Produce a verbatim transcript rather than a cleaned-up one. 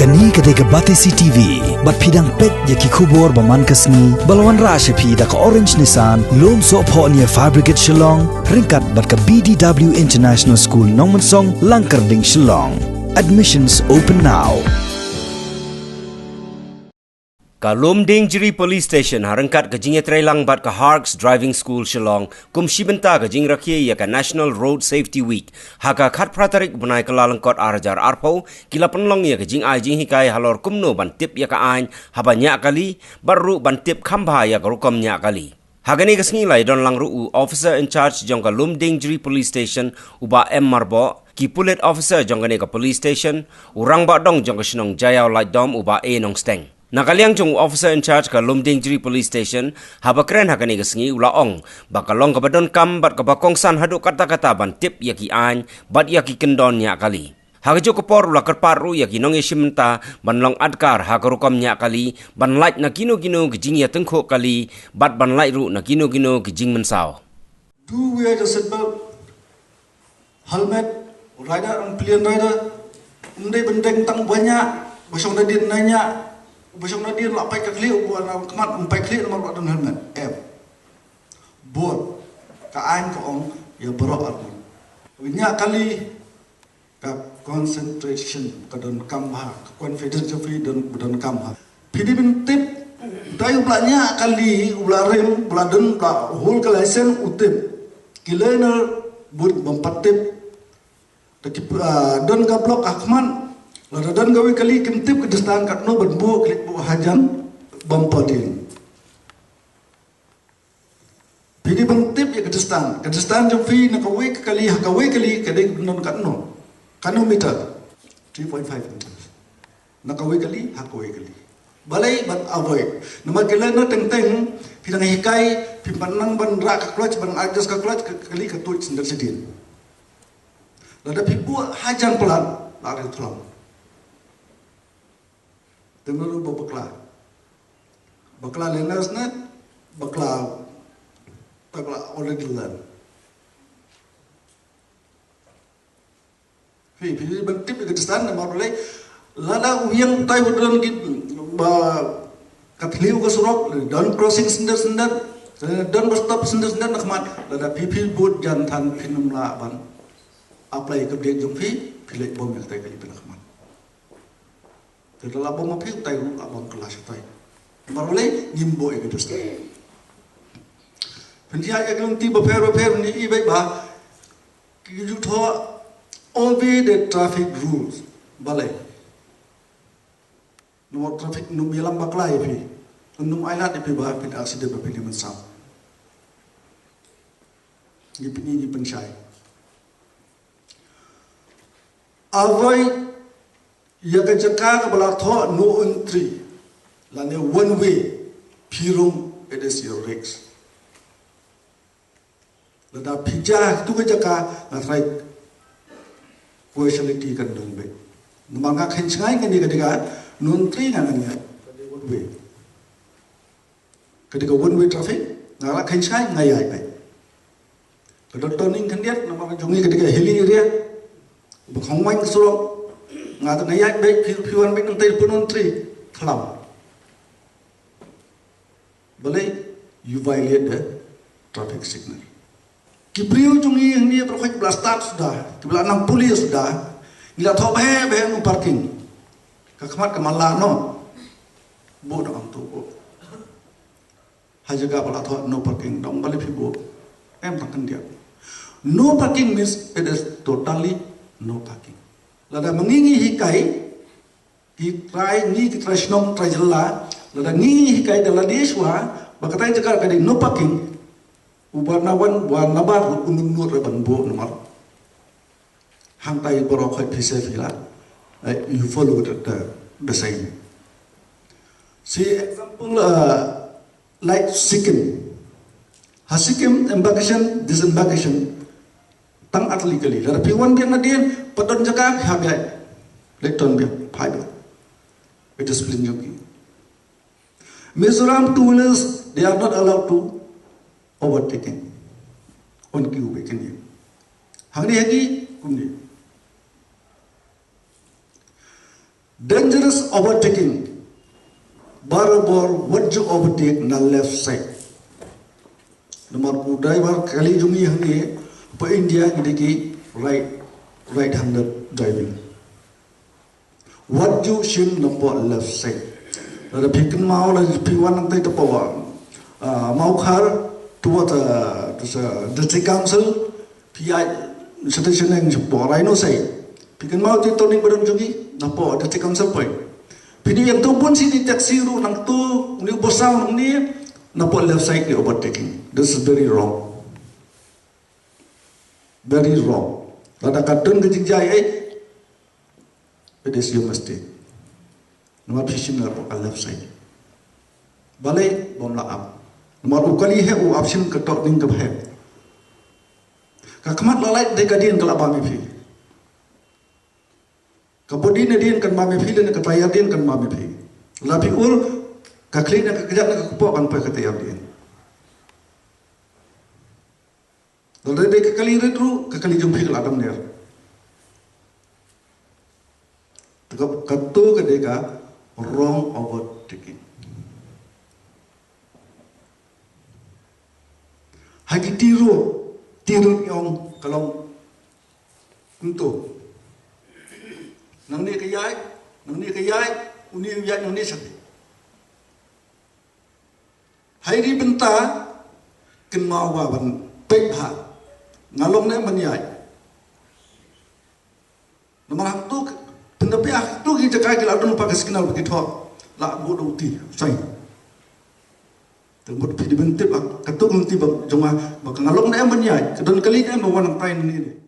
Kane ka dei ka Batesi T V, bad phi dang peit ïa ki khubor ba man ka sngi, ba la wanrah sha phi da ka Orange Nissan, lum sohphoh near Fire Brigade Shillong, ryngkat bad ka B D W International School Nongmensong, Langkyrding, Shillong. Admissions open now. Ka Lumdiengjri Police Station ha ryngkat ka jingïatreilang bad ka Harks Driving School Shillong, kum shi bynta ka jingrakhe ïa ka National Road Safety Week, ha ka khatphra tarik bnai Kyllalyngkot ar hajar arphew, ki la pynlong ïa ka jingai jinghikai halor kumno ban tip ïa ka aiñ haba ñiah kali, bad ruh ban tip kham bha ïa ka rukom ñiah kali. Ha kane ka sngi la ïadon lang ruh u Officer in Charge jong ka Lumdiengjri Police Station, u Bah M Marboh, ki pulit officer jong kane ka police station, u Rangbah Dong jong ka shnong Jaïaw Laitdom, u Bah A Nongsteng. Na ka liang jong u Officer in Charge ka Lumdiengjri Police Station, haba kren ha kane ka sngi, u la ong ba ka long kaba donkam bad kaba kongsan haduh katta katta ban tip ïa ki aiñ bad ïa ki kyndon ñiah kali. Ha kajuh ka por u la kyrpad ruh ïa ki nongïashim bynta ban long adkar ha ka rukom ñiah kali, ban lait na kino kino ki jingïatyngkhuh kali, bad ban lait ruh na kino kino ki jingmynsaw. Do wear your seat belt, helmet, rider and pillion rider. Ym dei ban deng tang ba ñiah, ba shong nadien na ñiah, ba shong nadien la pait ka khlieh, ba na khmat ym pait khlieh namar ba don helmet. Em. Bud ka aiñ ka ong ïa baroh arngut. Ñiah kali, ka concentration ka donkam bha, ka confidence jong phi don, donkam bha. Phi dei ban tip, dei u ba la ñiah kali, u ba la rim, u ba la don, u ba la hold ka license u tip. Ki learner bun bym pat tip. Te ki, ah, don ka block ha khmat, lada don kawei kali kim tip ka distance katno ban buh, ki leit buh hajan bumper dien. Phi dei ban tip ïa ka distance. Ka distance jong phi na kawei ka kali ha kawei kali ka dei ka don katno? Katno meter? Three point five meters. Na kawei kali ha kawei kali. Balei? Ban avoid. Namar ki learner teng teng, phi dang hikai, phi pat nang ban rah ka clutch, ban adjust ka clutch, ka kali ka tuid shadien shadien. Lada phi buh hajan palat, la ka thlam. Te mano ba bakla? Bakla learners ne bakla, bakla already learn? Phi, phi ban tip ïa ka distance namar balei? Lada u ïeng utai u don ki ba ka thliew ka surok, don crossing sender sender, don bus stop sender sender na khmat, lada phi phi bud jan than phin ym lah ban apply ka brake jong phi, phi leit bom ïa katai ka lipin na khmat. Te la bom ma phi utai ruh la bom kylla shatai. Namar balei? Ngim buh ïa ka distance. Pynjah ïa ka lynti bapher bapher, ni i beit ba ki ju thoh obey the traffic rules. Balei? Namar traffic nym ïalam bakla ïa phi, nym ailad ïa phi ba phin accident ba phin ïa mynsaw. Ngi pyn, ngi pynshai. Avoid ïa ka jaka kaba la thoh no entry lane one way, phi rung, it is your risk. Lada phi jia ha tu ka jaka, nga tharai causality kan don beit. Namar nga khein shngain kane ka jaka, no entry nga nang ïaid. Ka dei one way. Ka dei ka one way traffic, nga la khein shngain nga ïaid beit. Ka don turning khyndiat, namar ka jong ngi ka dei ka hilly area. Ba khong waiñ ka surok, nga tang nga ïaid beit, phi, phi wan beit nangtai phi no entry, thlam. Balei? You violate the traffic signal. Ki briew jong ngi hangne baroh khoit ba la start suda, ki ba la nang pule suda, ngi la thoh bha bha no parking. Ka khmat ka mala no. Buh da ong to buh. Ha jaka ba la thoh no parking, dang balei phi buh? Em tang khyndiat. No parking means it is totally no parking. Lada ma ngi ngi hikai, ki trai, ngi ki trai shnong, trai jylla, lada ngi ngi hikai da lade shuwa ba katai jaka ka dei no parking, u ba na wan, u ba na bar, un ym nud re ban buh namar hangtai baroh khoit phi seh phi la, eh, you follow the, the, the sign. See example, uh, like Sikkim. Ha Sikkim, embarkation, disembarkation tang artylli kali. Lada phi wan biang nadien, pat don jaka, phi hap ïaid. Leit ton biang, phai biang. Ka discipline jong ki. Mizoram two wheelers, they are not allowed to overtaking. On queue beit kin ïeng. Hangne ha ngi kumne. Dangerous overtaking. Barabor wat ju overtake na left side. Namar u driver kali jong ngi hangne, pa India ngi dei ki right, right handed driving. Wat ju shim na pdeng left side. Lada phi kynmaw, lada phi wan nangtai ta pdeng, ah, Mawkhar, towards, ah, to sa District Council, phi ïaid station nang sha pdeng Rhino side. Phi kynmaw te turning ba don jong ngi na pdeng District Council poi. Phi ïoh ïa to bun shi taxi ruh nangto, une u bosang nangne, na pdeng left side ki overtaking. This is very wrong. Very wrong. Lada ka don ka jingjia ei, it is your mistake. Namar phi shim na pdeng left side. Balei bym lah ap? Namar u kali hi u ap shim ka turning kaba heh. Ka khmat la lait dei ka dien ka la bam ïa phi. Ka body na dien kan bam ïa phi, lane ka tyre dien kan bam ïa phi. La phi ur, ka khlieh na ka kjat na ka kpoh kan poi ka tyre dien. Lada dei ka kali rit ruh, ka kali jong phi ka la dang ner. Te ka, kato ka dei ka wrong overtaking. Ha ki tyrwa, tyrwa ïong ka long kumto. Nangne ka ïaid, nangne ka ïaid, une u ïaid nangne sha. Hai ri bynta, kynmaw ba ban peit bha. Nga long ne ban ïaid. Namar ha kato, tang da phi ha kato ki jaka ki la don pat ka signal ba ki thoh. La buh da u ti, sai. Te mut phi dei ban tip ha kato ka lynti ba jong nga, ba ka nga long ne ban ïaid, ka don kali ne ba wan nangtai ne.